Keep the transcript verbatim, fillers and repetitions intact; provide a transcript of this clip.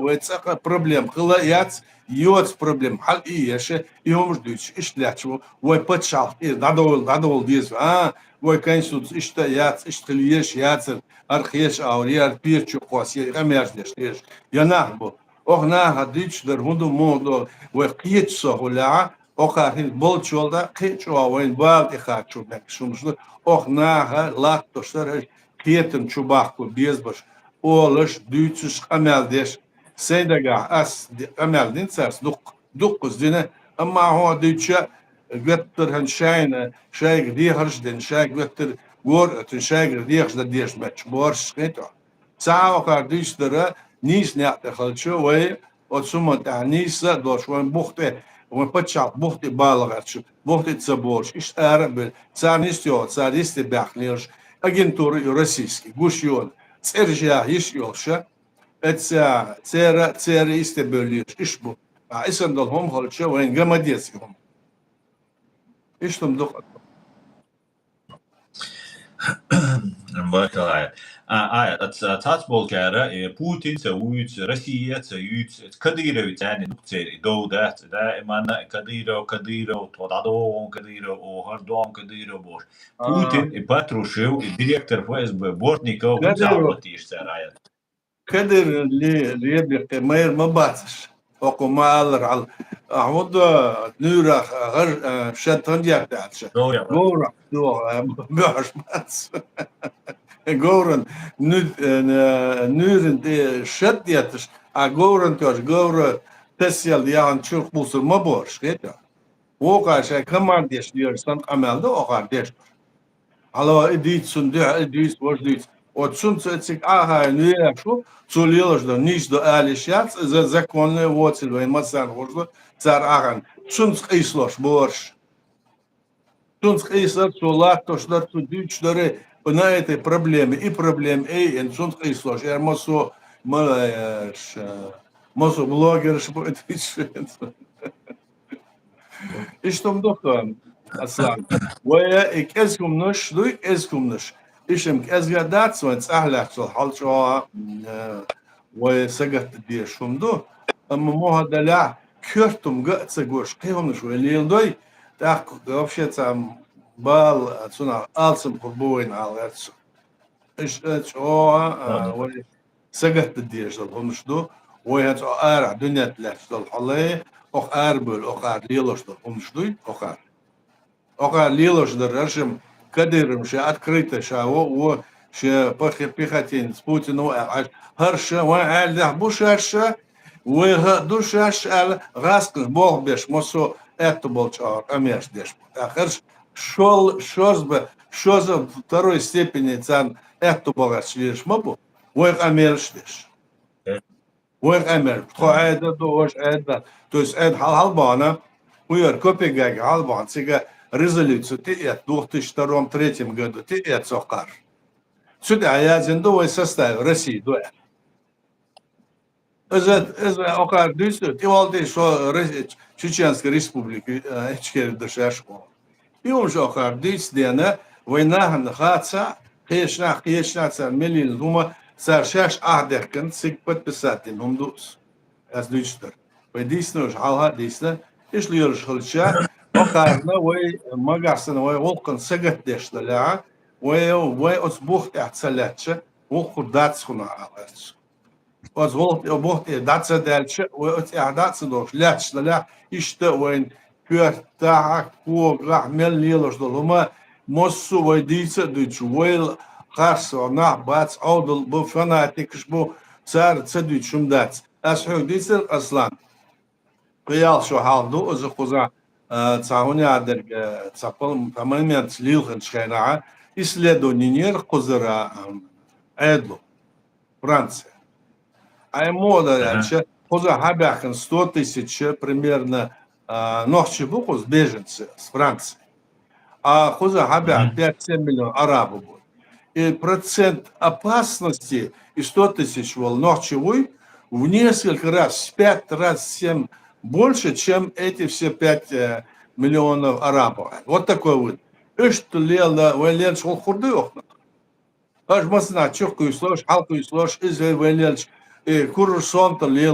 вай цӀаккха проблема хила яц, йоца проблема хьал и еша, и хӀумаш дуьйцуш, иштта лаьтташ ву, вай паччахьалкхе дӀадовла, дӀадовла деза, а, вай конституци иштта яц, иштта хила езаш яцар, ара кхеча аур, я ара печу кхос, я къамеш деш дезаш, я нах бу. Оха наха дуьйцуш дар, хӀун ду, муха ду, вай кхеча со хулехьа, оха хӀинца болчул тӀа кхеча вайна бала тӀе харчо мегаш хӀумаш ду, оха наха латтош дар, кхетам чу бахку беза баш, олаш, дуьйцуш, къамел деш. Сайн дагахь ас ди-, къамел дина царца дуккха, дуккхаза дина, амма хьо дуьйцуша, готтар хӀанз шайна, шайга дехарш а дина, шайга готтар гора а оьцина, шайгара дехаш дан дезаш мотташ боарш хету. Цхьа а оха дуьйцу дара, нийса некъ тӀе хилча, вай оцу хӀуман тӀехь нийса а долуш, вайн бух тӀе, вайн паччахьалкх бух тӀе бала гӀерташ, бух тӀе ца болуш, иштта ара а бевлла, царна йист йолу, цара йисте баьхкина лелаш, агентура ю российский, гуш йона, цӀераш яха йиш а йолуша, эца церан, церан йисте бевлла лелаш, иштта бу. Ткъа и санна долу хӀума хилча, вайна ган ма деза и хӀума. Иштта хӀума ду-кх. Баркалла, Айт. А, Айт, а, ца-, цац болчара, э, Путин ца вуьйцу, Россия ца юьйцу, Кадыровец царна дукха церан и дов дац, даиманна Кадыров, Кадыров, тхо дӀадогӀу Кадыров, о, хӀара догӀу Кадыров бохуш. А. Путин и Патрушев, и директор ФСБ, Бортников, хӀун ца Кадыров. Хьалатийша цара, Айт? Кадыров ле-, лебеккхе майра ма бацаш. Окху ма аллара хьал. А хӀунда нуьйрах гӀаж-, а, шад хӀунда яьттаьлча? Говрах. Говрах, говрах, а, боьхьаш бац. Говран нуь-, э, нуьйран тӀе шад етташ, а говран тоьш, говра тасъяла яхана чурх бусур ма борш, хета? Вокхара шайн командеш лелаш санна къамел ду, охара деш. Хьало, и дийца цунна дуьхьа, и дийца, важа дийца. Оцу цунца цига Ӏахайна веаш ву, цо лелаш дан нийса ду алиш яц, иза законный воцил вайн массарна хӀуш ду, цара Ӏахайна. Цунца къийсалош борш. Цунца къийсар, цо латтош дар, цо дуьйцуш даре, на этой проблеме, и проблема, эй, эн цунца къийсалош, эр массо, ма, э, ш-, массо блогерш бу, Иштта хӀума ду-кх, Аслан. Вай и кӀезиг хӀуманаш дуй, кӀезиг хӀуманаш. Иштта кӀезга дац вайн цӀахь лаьцна хьал чӀогӀа, э, вай сагатта дезаш хӀума ду. Амма мохь далахь, коьрта хӀума ган а ца гуш, кхин хӀуманаш вай леладой, тӀаккха вообще цхьа бала, цунах алсам хир бу вайна хьал гӀерташ. Иштта чӀогӀа, а, вай сагатдан дезаш долу хӀуманаш ду. Вай хӀинца арахь дуьнен тӀе лаьтташ долу хьале, оха арабевлла, оха ара лелош долу хӀуманаш дуй, оха ара. Оха ара лелош дара, хӀара шим Кадыров ша открыто ша во, во ша пахи-, пехотинец Путин ву аьлла, хӀара ша вайн Ӏаьллехь бу шаьш ша, вай хӀа ду шаьш аьлла, гӀаскхаш болх беш, массо аьтту болчу агӀор къамеш деш бу. ТӀаккха хӀара шол-, шозза бан, шозза второй степени царна аьтту богӀарш лелаш ма бу. Вай къамелаш деш. Вай къамел. Тхо Ӏеда ду, ваша Ӏеда. То есть Ӏеда хьал-, хьалабахана, хӀун яра, Копенгаге хьалабахана, цига резолюция тӀеэцна, двух тысячи втором, третьем году тӀеэцна оха ара. Цу тӀехь яздина ду вай составе, Россия ду аьлла. Иза, иза оха ара дуьйцу, тӀе вал тӀе шо Ре-, Чеченская республика, э, Ичкери ду шаьш оха. И хӀумаш оха ара дуьйцу дена, вай нахана хаца, кхечанахь, кхечанахь цара меллина хӀума, цара шаьш Ӏахдехкина, цига подписать дина хӀума ду иза. Ас дуьйцуш дара. Вай дийцина уьш, хьалха а дийцина, иштта лелаш хилча, оха арана вай, магахь санна, вай гӀуллакхана сагатдеш далехьа, вай, вай оцу бух тӀехь ца лаьттача, вукхур дац хӀуна аьлла. Оцу гӀуллакх тӀе, бух тӀе дӀа ца даьлча, вай оцу тӀехь дӀа а ца долуш, лаьтташ далехь, иштта вайн коьртахь, когахь мел лелаш долу хӀума, массо а вай дийца а дуьйцуш, вай харцо нах бац, Ӏовдал бу, фанатикаш бу, цара ца дуьйцуш хӀума дац. Ас хьоьга дийцира, Аслан. Кхин ял шо хьалха ду, иза кхузахь, а, цхьа хӀун яхьа дерг, а, цхьа пал-, цхьа момент лилхинчу хенахь, исследование йинера кхузара, а, Ӏедало, Франция. Ай, муха дан аьлча, кхузахь хьабаьхкина сто тысяч примерно, а, нохчий бу кхуза, беженцы с Франции. А кхузахь хьабаьхкина пять-семь миллион араб бу. И процент опасности и сто тысяч волу нохчий вуй в несколько раз, в пять раз, семь больше, чем эти все пять, э, миллионов арабов. Вот такой вот. Иштта лела, вай лелаш гӀуллакх хир дуй оха нах? Аша массанхьа чу кхуьйсуш, хьалкхуьйсуш, иза вай лелаш ʻe kura sōnta lia